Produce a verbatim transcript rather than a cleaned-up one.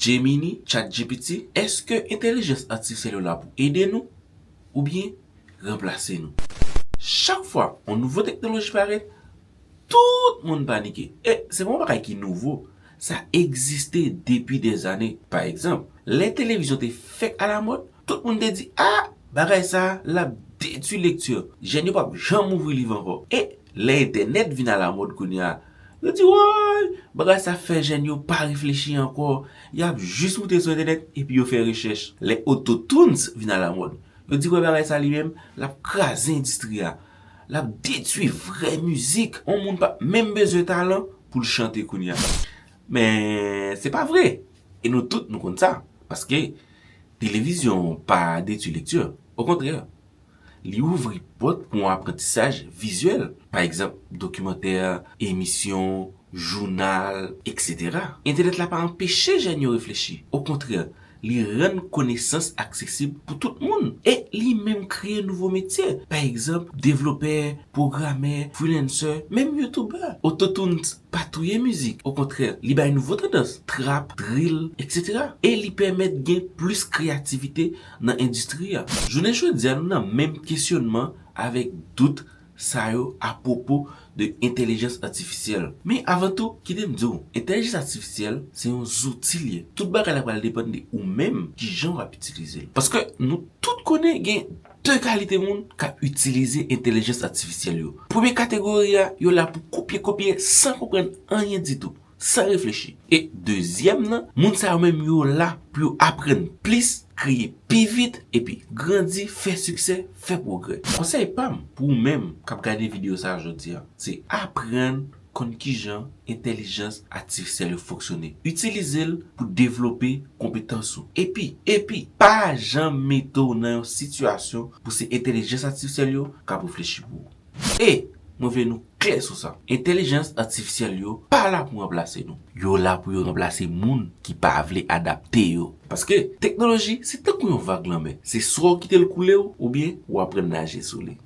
Gemini, ChatGPT, èske entèlijans atifisyèl yo la pou ede nou oubyen ranplase nou? Chak fwa yon nouvo teknoloji parèt, tout moun panike. E se pa yon bagay ki nouvo. Sa egziste depi dèzane. Pa egzanp, lè televizyon te fèk alamòd, tout moun te di, "A, bagay sa a, l ap detwi lekti." Jèn yo p ap janm ouvri liv ankò. E lè entènèt vin alamòd kounye a, yo di, "Woy, bagay sa fè jèn yo pa reflechi ankò. Y ap jis moute sou entènèt epi yo fè rechèch." Lè Autotunes vin alamòd, yo di, "Wè bagay sa li menm, l ap kraze endistri a. L ap detwi vrè mizik. Yon moun p ap menm bezwen talan pou l chante kounye a." Men, se pa vre. E nou tout, nou konn sa. Paske televizyon pa detwi lekti. Okontrè, li ouvri pòt pou yon aprantisaj vizyèl. Pa egzanp, dokimantè, emisyon, jounal, etsetera. Entènèt la pa anpeche jèn yo reflechi. Okontrè, li rann konesans aksesib pou tout moun. E li menm kreye nouvo metye. Pa egzanp, devlopè, pwogramè, freelancer, menm youtubè. Autotunes pa touye mizik. Okontrè, li bay nouvo tandans, trap, drill, etsetera. E li pèmèt gen plis kreyativite nan endistri a. Jounen jodi a, nou nan menm kesyonman avèk dout sa yo apwopo de entèlijans atifisyèl. Men avan tou, kite m di w, entèlijans atifisyèl se yon zouti l ye. Tout bagay la pral depann de ou menm, kijan w ap itilize l. Paske nou tout konnen gen de kalite moun k ap itilize entèlijans atifisyèl yo. Premye kategori a, yo la pou kopye kopye san konprann anyen ditou, san reflechi. E dezyèm nan, moun sa yo menm yo la pou yo aprann plis, kreye pi vit, epi grandi, fè siksè, fè pwogrè. Konsèy pa m pou ou menm k ap gade videyo sa a jodi a, se aprann konn kijan entèlijans atifisyèl yo fonksyone. Itilize l pou devlope konpetans ou. Epi, epi, pa janm mete w nan yon sitiyasyon pou se entèlijans atifisyèl yo k ap reflechi pou ou. E, mwen vle nou klè sou sa. Entèlijans atifisyèl yo pa la pou ranplase nou. Yo la pou yo ranplase moun ki pa vle adapte yo. Paske teknoloji, se tankou yon vag lanmè. Se swa w kite l koule w, oubyen w aprann naje sou li.